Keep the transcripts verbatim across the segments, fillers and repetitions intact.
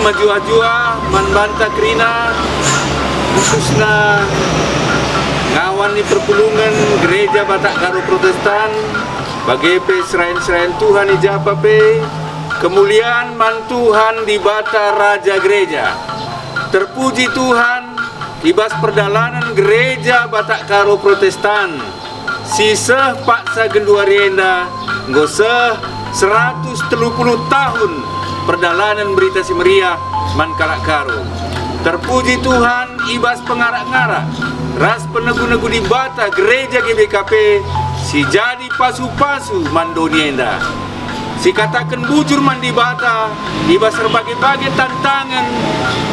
Juah-juah man banta kerina, khususna ngawan ni perpulungen Gereja Batak Karo Protestan, bage pe serayan-serayan Tuhan i japa pe, kemulian man Tuhan Dibata Raja Gereja. Terpuji Tuhan, i bas perdalanen Gereja Batak Karo Protestan, si seh paksa genduari enda enggo seh seratus telu puluh tahun perdalanen Berita Si Meriah man kalak Karo. Terpuji Tuhan, i bas pengarak-ngarak ras penegu-negu Dibata Gereja G B K P si jadi pasu-pasu man doni enda. Sikataken bujur man Dibata, i bas erbage-bage tantangen,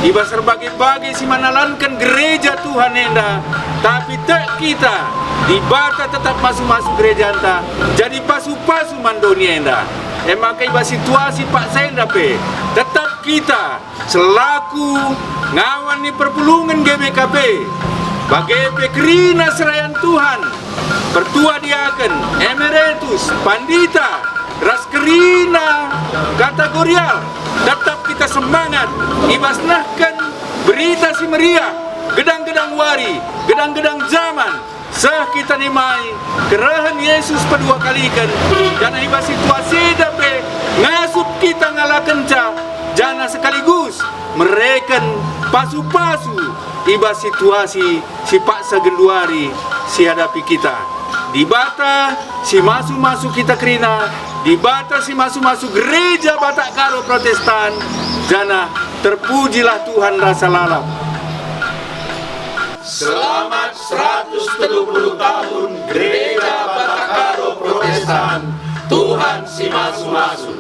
i bas erbage-bage si manalanken gereja Tuhan enda, tapi tek kita, Dibata tetap masu-masu gerejanta, jadi pasu-pasu man doni enda. E maka i bas situasi paksa enda pe, tetap kita selaku ngawan ni perpulungen G B K P, bage pe kerina serayan Tuhan, pertua diaken, emeritus, pandita, ras kerina kategorial, tetap kita semangat i bas nehken Berita Si Meriah, gedang-gedang wari, gedang-gedang zaman, seh kita nimai kerehen Yesus pedua kaliken, janah i bas situasi enda pe ngasup kita ngalakenca, janah sekaligus mereken pasu-pasu i bas situasi si paksa genduari si hadapi kita. Dibata si masu-masu kita kerina, Dibata si masu-masu Gereja Batak Karo Protestan, janah terpujilah Tuhan rasa lalap. Selamat seratus telu puluh tahun Gereja Batak Karo Protestan. Tuhan si masu-masu.